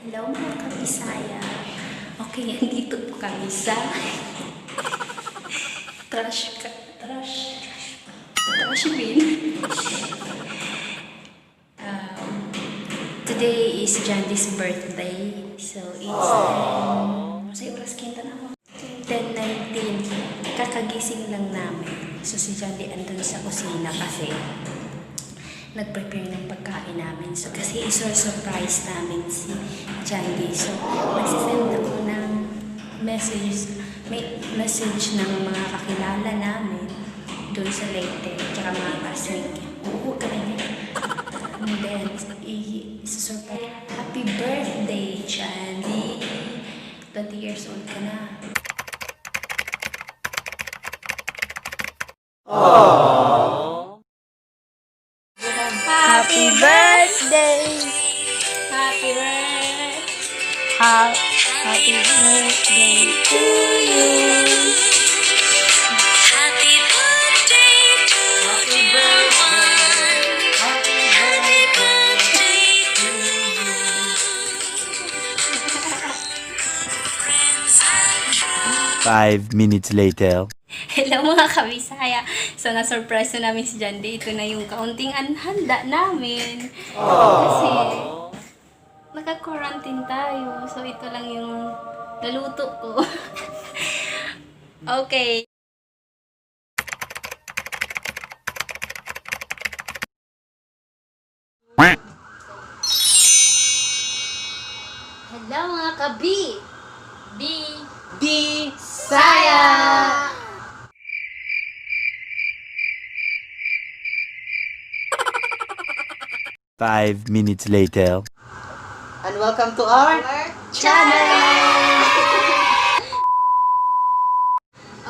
Hello, mga kabisaya. Okay, andito po kami sa trash bin. Today is Jandy's birthday. So it's 10, sa oras kinta na ako? 10:19. Kakagising lang namin. So si Jandy andun sa kusina kasi nag-prepare ng pagkain namin. So, kasi iso-surprise namin si Jandy. So, magsisend ako ng message, may message ng mga kakilala namin doon sa Leyte, tsaka mga kasing. Oo, ka rin. And then, i-surprise. Happy birthday, Jandy! 20 years old ka na. Happy birthday! Happy birthday! Happy birthday to you! Happy birthday to dear one. Happy birthday to you. Friends and true. 5 minutes later. Hello, mga kabisaya! So, na-surprise na namin si Jandy. Ito na yung kaunting handa namin. Kasi, naka-quarantine tayo. So, ito lang yung naluto ko. Okay. Hello, mga kabi! B! B. Saya! 5 minutes later. And welcome to our channel!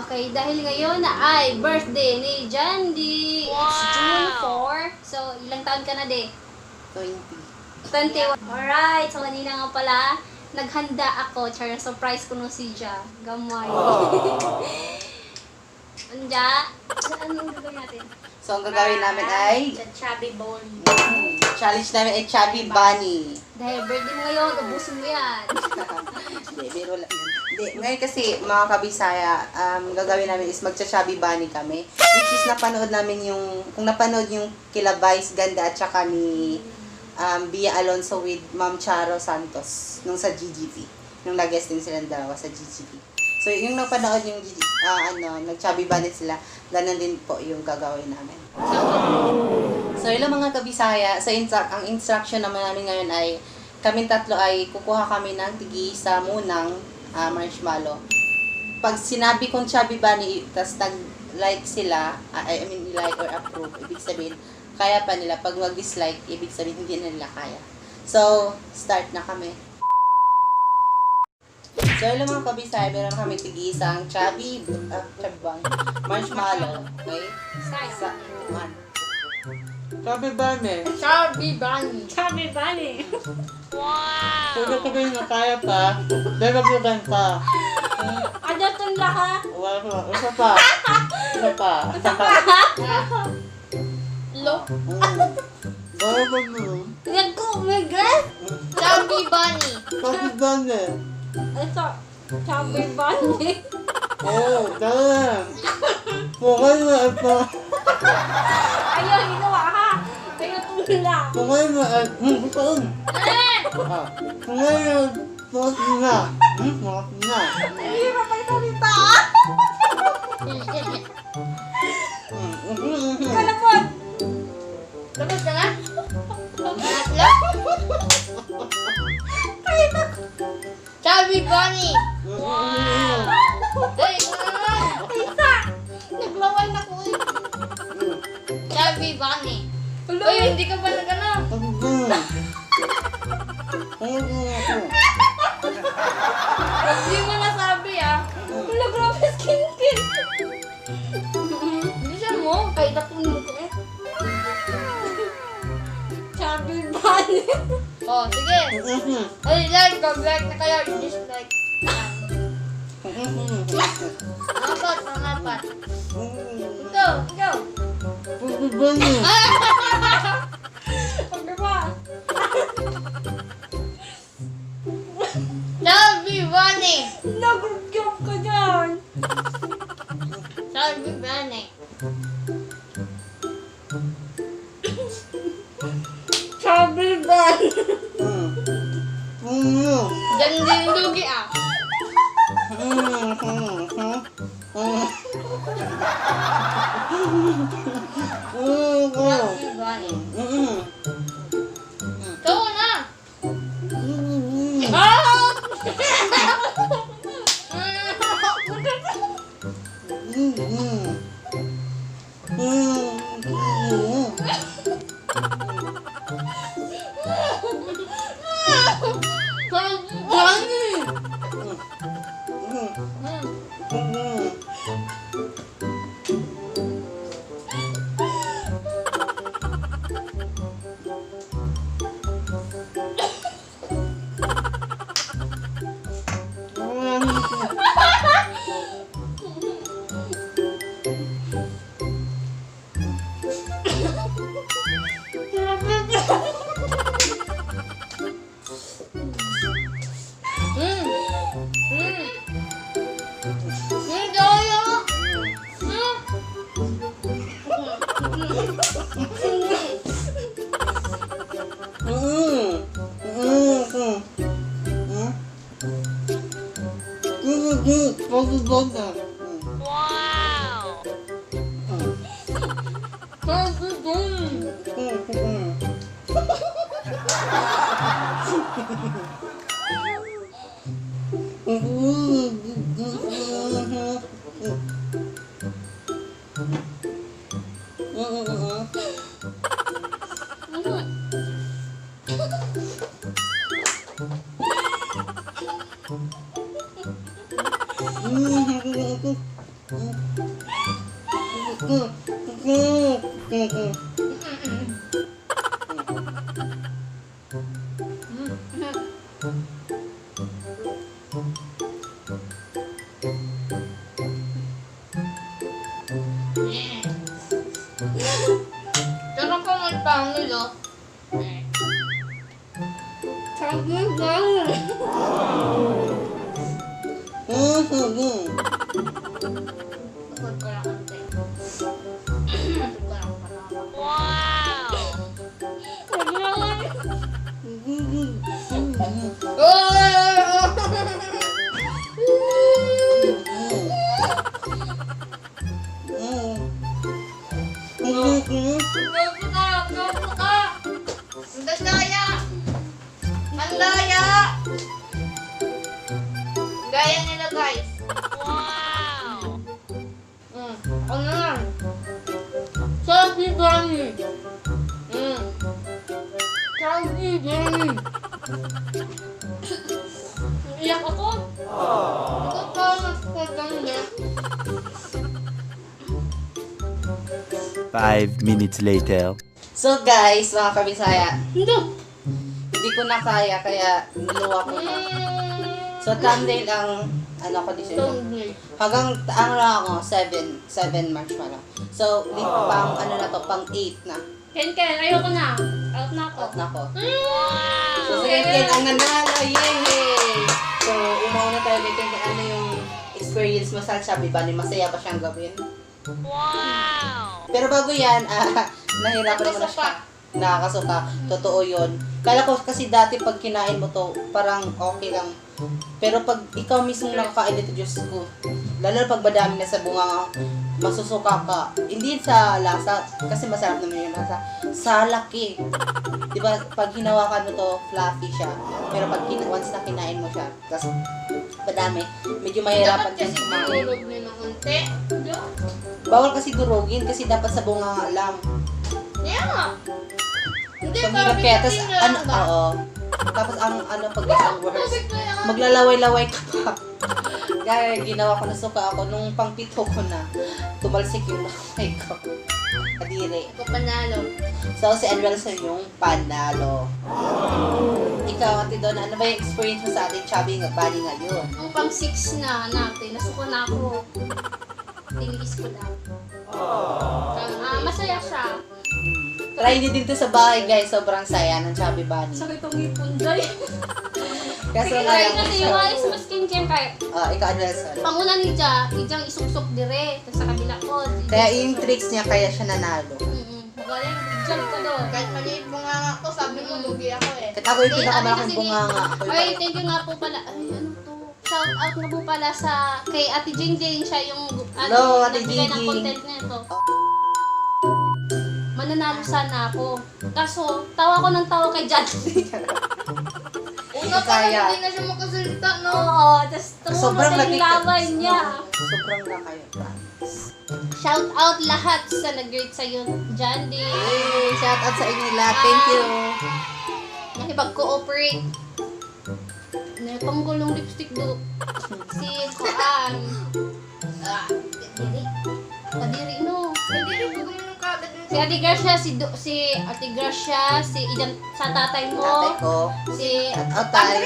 Okay, dahil ngayon na ay birthday ni Jandy. It's June 4. So, ilang taon ka na, de? 20. 21. Alright, so kanina nga pala, naghanda ako. Char, surprise ko nung si Ja. Gamay. Anja, anong gagawin natin? So, ang gagawin namin ay, Chubby bone. Challenge namin ay Chubby Bunny. Dahil birthday mo ngayon, ubusin mo yan. Hindi, biro lang yun. Hindi, ngayon kasi, mga kabisaya, gagawin namin is magcha-Chubby Bunny kami. Which is napanood namin yung, kung napanood yung kila Vice Ganda at saka ni Bia Alonso with Ma'am Charo Santos nung sa GGV. Nung nag-guest din silang dalawa sa GGV. So, yung napanood yung GG, ano, nag-Chubby Bunny sila, ganun din po yung gagawin namin. So, hello, mga kabisaya. So, ang instruction naman namin ngayon ay kaming tatlo ay kukuha kami ng tigisa munang marshmallow. Pag sinabi kong Chubby Bunny, tas nag-like sila, I mean like or approve, ibig sabihin, kaya pa nila. Pag mag-dislike, ibig sabihin hindi na nila kaya. So, start na kami. So, hello, mga kabisaya, meron kami tig-isang Chubby Bunny, marshmallow. Okay? Start. Sa, one. Chubby Bunny. Chubby bunny. Chubby bunny. Pwede ko rin na kaya pa. Dalagutan pa. Ano itong lahat? Wala pa. Isa pa. Isa pa. Isa pa. Lo. Dalagutan mo. Nag-umiga? Chubby Bunny. Chubby Bunny. Ito, chubby bunny. Oo, dalagutan. Pukay na ito. Ayaw, ginawa ha. Ayaw tumula. Pukay na ito. Ito. Ah, pukay na ito na. Na. Ang hirap ang salita. Kalapot. Tapos ka na? Tatlo? Chubby Bunny. Wow! Ay, Isa. naglaway na ko eh. Chubby Bunny. Uy, hindi ka pa nagano. Chubby Bunny. Pukay na ito. Hindi mo nasabi ah. Wala, grabe skincare. Bilisan mo. Kahit ako mo ko eh. Chubby bunny. Oh, sige. Ay, like, like na kayo. Dislike. Apat, pangapat. Ito, ikaw. Chubby Bunny. Pagkaba. Mm. Mm. Diyan din lugi ah. Mm. Mm. Mm. Mm. Mm. Chubby Bunny. Mm. Ikaw na. Mm. Ah! Mm. Mm. Mm. Mm. Chubby Bunny. Mm. Mm. Mm. Mm. Mm. Mm, daya. Mm. Mm. Mm. Mm. Mm. Mm. Mm. Wow. Chubby Bunny. Mm. Mm. Pero kung may pangil, oh. Chubby Bunny. Tukod ko lang konti. Tukod ko lang pala. Wow! Gago ka! Gago ka! Ang daya! Ang daya! Gaya nila, guys. Wow! Ako na lang. Chubby Bunny! Mm. Chubby Bunny! Iyak ako. Ikaw pa nagpagdang niya. 5 minutes later. So guys, mga kabisaya, Hindi. hindi ko na kaya kaya niluwa ko na. So thumbnail ang ano ko decision. Thumbnail. Hanggang ano na ako, 7, 7 March pa lang. So, pang ano na to, pang 8 na. Ken Ken, ayoko na. Out na ako. Out na ako. Wow! So, si Ken Ken ang nanalo! Yay! So, umauna tayo kay Ken Ken. Ano yung experience mo sa Chubby Bunny? Masaya ba siyang gawin? Wow! Pero bago yan, nahirapan mo na siya. Nakakasuka. Totoo yun. Kala ko kasi dati pag kinain mo to, parang okay lang. Pero pag ikaw mismo nakakain nito, Diyos ko, lalo na pag madami na sa bunganga, masusuka ka. Hindi sa lasa, kasi masarap naman yung lasa. Sa laki. Di ba, pag hinawakan mo to, fluffy siya. Pero pag once na kinain mo siya, tas madami, medyo mahirapan Dapat kang kasi kumain. durog niyo ng unti. Bawal kasi durugin kasi dapat sa bunganga lang. Kaya nga. Hindi, So, ang hirap parang kaya. Tapos, bitatin na ano, lang ba? oo. Tapos, ang ano, pag ang worst, Tubig na lang. maglalaway-laway ka pa. Kaya ginawa ko, nasuka ako. Nung pangpito ko na, tumalsik yung laway ko. Kadiri. Ako panalo. So, si Anwelson yung panalo. Ikaw, Ate Donna, ano ba yung experience mo sa ating Chubby Bunny ngayon? Nung pang 6 na natin, nasuko na ako. Tiniis ko lang. Ah, masaya siya. Try niyo din to sa bahay, guys. Sobrang saya ng Chubby Bunny. Sakit ang ngipon, Day. Kaso Sige, nga try lang, kasi yung ayos mas skincare kaya. Ah, ikaw, Anwelson. Panguna ni Ja, ijang isuksok dire, tapos sa kabila ko. Kaya yung tricks niya, kaya siya nanalo. Magaling. Good job ka doon. Kahit maliit mo nga ako, sabi mo, lugi ako eh. Kahit ako yung Hindi, pinakamalaking sabi kasi bunganga. Ako yung Ay, thank you nga po pala. Ay, ano to? Shout out nga po pala sa kay Ate Jingjing. Siya yung ano, Hello, Ate nagbigay ng Jingjing. content nito. Mananalo sana ako. Kaso, tawa ko ng tawa kay Justin. Una pa Kaya. lang, hindi na siya makasalita, no? Oo, tapos tumulo Sobrang sa yung laki laway niya. Sobrang laki. Promise. Shout out lahat sa nag-greet sa'yo, Jandy. Hey, shout out sa inyo lahat. Thank you. Nakipag-cooperate. Natanggal yung lipstick do. Si Kuan. Ah, diri. Kadiri no. Hindi rin ko ganun kagad yung Si Ate Gracia, si Ate Gracia, si Idan, sa tatay mo, Tatay ko. si Shout out tayo.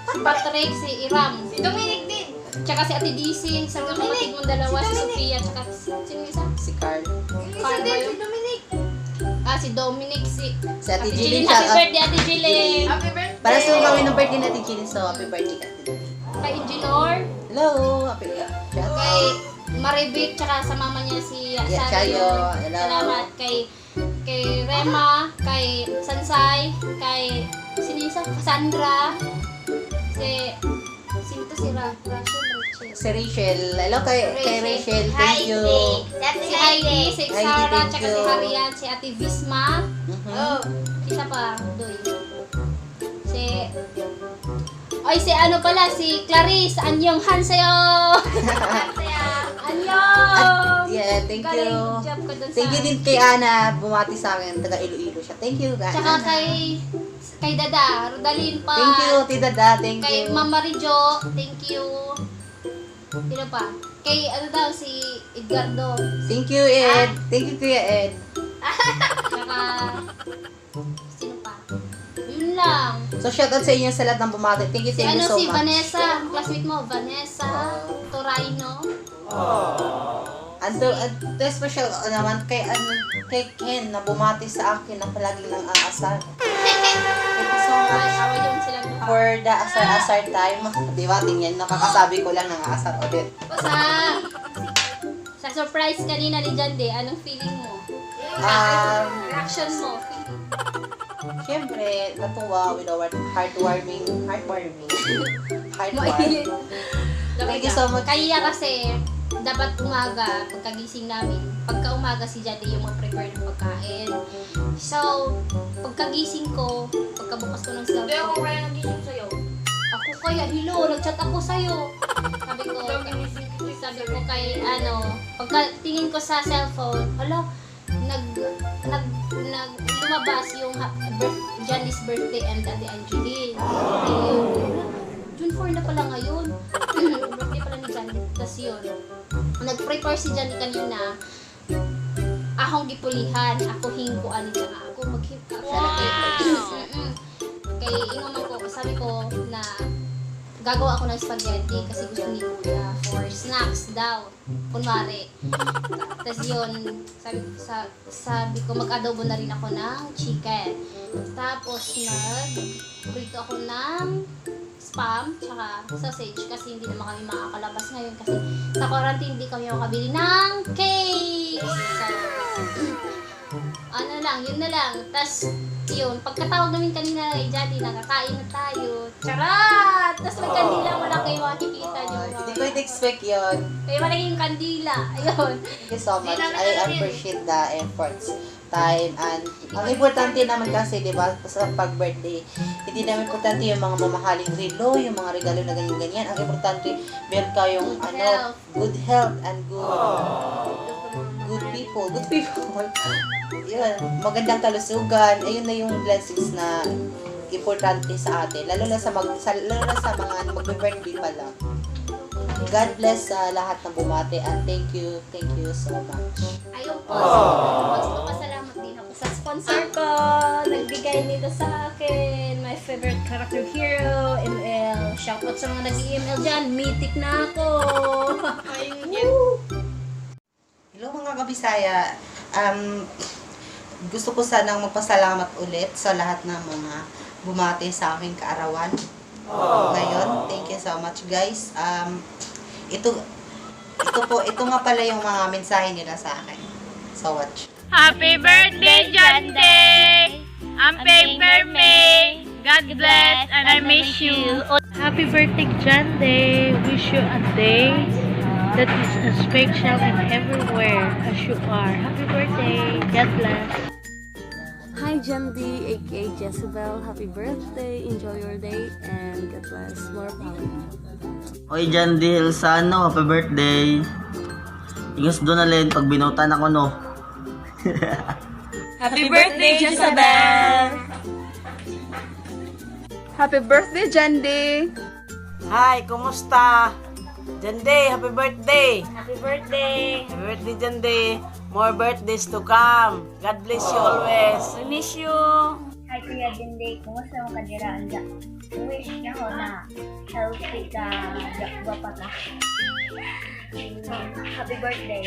si Patrick, si Iram, Si Dominic din. tsaka si Ate DC, sa mga kapatid mong dalawa, si Sofia, tsaka sino yung isa? Si Carl. Yung isa Carl din, ba yun? si Dominic. Ah, si Dominic, si Si Ate Ate Jeline. Jeline. Shout Happy out. birthday, Ate Jeline! Happy birthday! Para sa kami ng birthday natin, Jeline. So, happy birthday ka, Ate Jeline. Kay Engineer, Hello. Happy Shout kay out. Maribik, tsaka sa mama niya si Yeah, Sario. Chayo. Hello. Salamat kay kay Rema, kay Sansay, kay sino yung isa? Cassandra, si sino to si Rachel, Rachel. Si Rachel. Hello kay Rachel. Thank you. Si Heidi, si Heidi, Sarah, thank tsaka si you. Harian, si Ate Visma. Mhm. Oh. Isa pa, Doy. Si Ay, si ano pala, si Clarice. Anyong hansayo! Anyong! Yeah, thank you. Galing, good job ka dun Thank sa you din kay Ana. Bumati sa akin. Taga Iloilo siya. Thank you, Ana. Tsaka kay Dada, Rodalyn pa. Thank you, Tita Da. Thank Kay you. Mama Rijo, thank you. Sino pa? Kay ano daw, si Edgardo. Thank you, Ed. Thank you, Kuya Ed. Tsaka, sino pa? Yun lang. So, shout out sa inyo sa lahat ng bumati. Thank you, Si thank you ano, so si much. Vanessa, classmate mo, Vanessa Toraino. And to special naman kay, ano, kay Ken na bumati sa akin na palaging nang aasar. Thank you so Ay, much awa yun silang duha. for the asar-asar time. Di ba? Tingnan, nakakasabi ko lang nang aasar ulit. Sa surprise kanina ni Jande, anong feeling mo? Reaction mo, feeling. Siyempre, natuwa with our heartwarming, heartwarming, heartwarming. Thank you so much. Kaya kasi, dapat umaga, pagkagising namin, pagka umaga si Jade yung mag-prepare ng pagkain. So, pagkagising ko, pagkabukas ko ng Hindi ako cellphone, kaya nagising sa'yo. ako kaya, hello, nag-chat ako sa'yo. Sabi ko, sabi ko kay, ano, pagka tingin ko sa cellphone, hala, nag, nag, nag, lumabas yung Jandy's birthday and Ate Angeline. Ayun. Hala, June 4 na pala ngayon. Birthday pala ni Jandy. Tapos yun, nag-prepare si Jandy kanina. Akong gipulihan, ako hingkuan niya nga ako maghip. Wow! Kay ingon man ko, sabi ko na gagawa ako ng spaghetti kasi gusto ni Kuya for snacks daw. Kunwari. Tapos yun, sabi ko mag-adobo na rin ako ng chicken. Tapos nag-prito ako ng spam tsaka sausage kasi hindi naman kami makakalabas ngayon kasi sa quarantine hindi kami makabili ng cake. So, ano lang, yun na lang. Tapos, yun, pagkatawag namin kanina kay Jaddy, nakakain na tayo. Charot! Tapos may kandila, wala kayo makikita nyo. Oh, hindi ko in-expect yun. Kaya malaki yung kandila. Ayun. Thank you so much. Hindi namin I alam yun. appreciate the efforts, time, and ang importante naman kasi, di ba, sa pag-birthday, hindi naman importante yung mga mamahaling relo, yung mga regalo na ganyan-ganyan. Ang importante, meron kayong, Good ano, health. good health and good people. Good people. Yun, magandang kalusugan. Ayun na yung blessings na importante sa atin. Lalo na sa mga magbe-birthday pa lang. God bless sa lahat ng bumati and thank you so much. Ayun po. Magpapasalamat din ako sa sponsor ko. Nagbigay nito sa akin. My favorite character hero, ML. Shoutout sa mga nag-EML dyan. Mythic na ako. Ayun yun. Hello mga kabisaya. Gusto ko sanang magpasalamat ulit sa lahat ng mga bumati sa aking kaarawan. Ngayon, thank you so much guys. Ito ito po, ito nga pala yung mga mensahe nila sa akin. So watch. Happy birthday, John Day! I'm Paper May. God bless and I miss you. Happy birthday, John Day. Wish you a day that is as special and everywhere as you are. Happy birthday. God bless. Hi, Jandy, aka Jezebel. Happy birthday. Enjoy your day and God bless. More power. Oy, Jandy Hilsano, happy birthday. Ingas doon na rin, pag binutan ako, no. Happy birthday, Jezebel! Happy birthday, Jandy! Hi, kumusta? Jande, happy birthday! Happy birthday! Happy birthday, Jande! More birthdays to come. God bless you always. We miss you! Hi, Kuya Dinde. Kumusta mo ka dira? Anda. Wish na ko na healthy ka, gwapa ka. Happy birthday.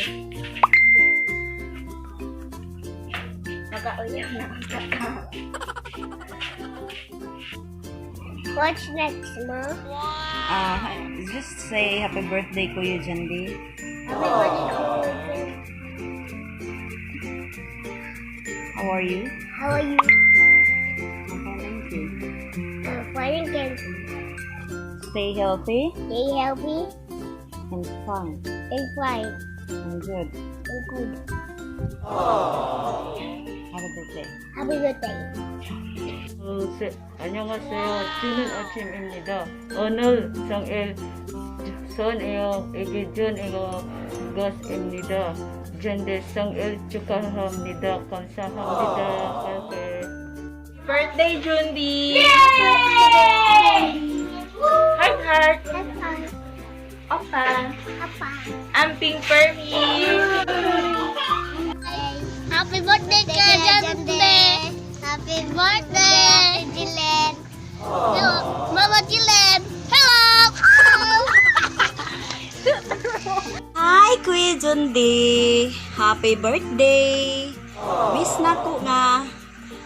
Makauyab na unta ka. What's next, Ma? Just say happy birthday, Kuya Jandy. Happy birthday, Kuya. How are you? How are you? Thank you. I'm fine, thank you. Stay healthy Stay healthy and fine and fine and good. And good. Happy birthday. Happy birthday. 안녕하세요. 쉬는 아침입니다. 오늘 생일 선이요 이기준이고 것입니다. 전대 생일 축하합니다. 감사합니다. 이렇게. Birthday, Jundi! Heart, heart! Opa! Papa. Amping Permi! Happy birthday, Kuya Jande. Happy birthday, Jilen. Hello, Mama Jilen. Hello. Hi, Kuya Jundi! Happy birthday! Miss nako nga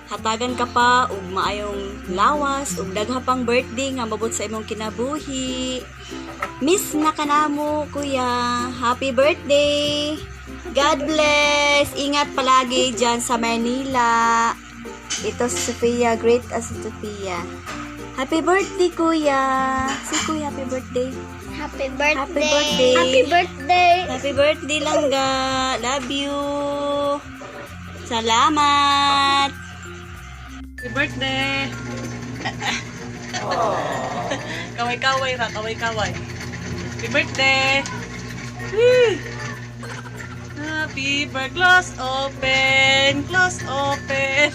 hatagan ka pa og maayong lawas ug dagha pang birthday nga mabot sa imong kinabuhi. Miss na ka namo, kuya. Happy birthday! God bless! Ingat palagi dyan sa Manila. Ito si Sophia, great as si Sophia. Happy birthday, kuya! Si kuya, happy birthday. Happy birthday. Happy birthday. Happy birthday. Happy birthday, Langga. Love you. Salamat. Happy birthday! Kaway-kaway ra, kaway-kaway. Happy birthday! Woo! Happy birthday! Close open! Close open!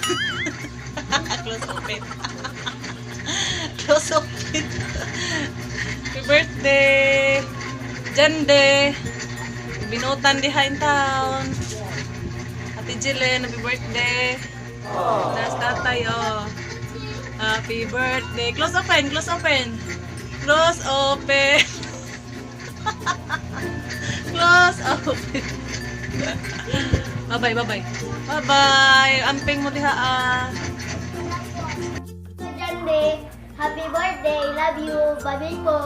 Close open! Close open! Happy birthday! Jande! Binutan diha in town. Ate Jilen, happy birthday! Nas tatay, oh. Happy birthday. Close open, close open. Close open. Close open. Bye-bye, bye-bye. Bye-bye. Amping mo diha ah. Jande, happy birthday. Love you. Bye-bye po.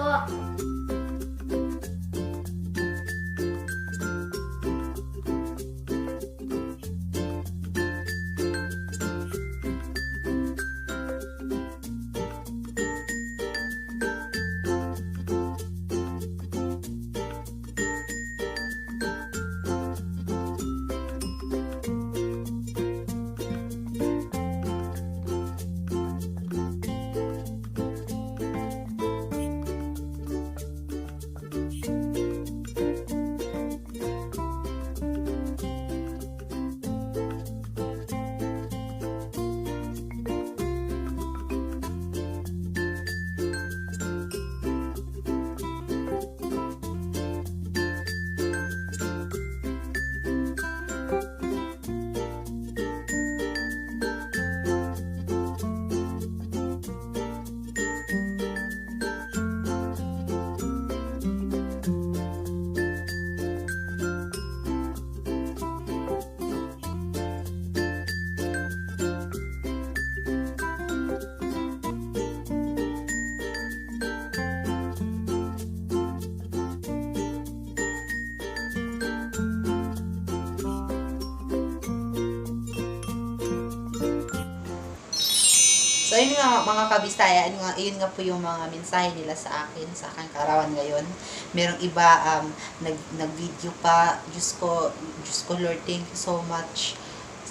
So, yun nga, mga kabisaya, yun nga po yung mga mensahe nila sa akin, sa aking kaarawan ngayon. Merong iba, nag-video pa. Diyos ko, Lord, thank you so much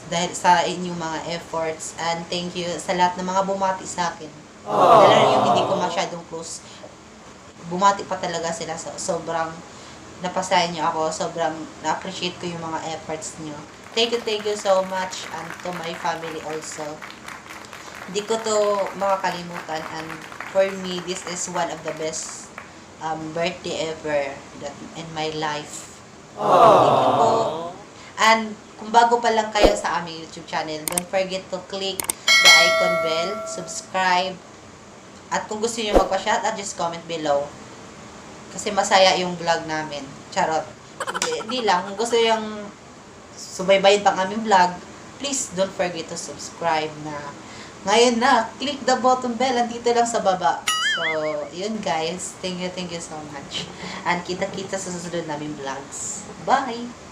dahil sa inyong mga efforts and thank you sa lahat ng mga bumati sa akin. Lalo na yung hindi ko masyadong close, bumati pa talaga sila. So, sobrang napasaya niyo ako. Sobrang na-appreciate ko yung mga efforts niyo. Thank you so much and to my family also. Hindi ko to makakalimutan and for me, this is one of the best birthday ever that in my life. Thank you po. And kung bago pa lang kayo sa aming YouTube channel, don't forget to click the icon bell, subscribe, at kung gusto niyo magpa-shoutout, just comment below. Kasi masaya yung vlog namin. Charot. Hindi, hindi lang. Kung gusto yung subaybayin pang aming vlog, please don't forget to subscribe na. Ngayon na, click the button bell. Andito lang sa baba. So, yun guys. Thank you so much. And kita-kita sa susunod naming vlogs. Bye!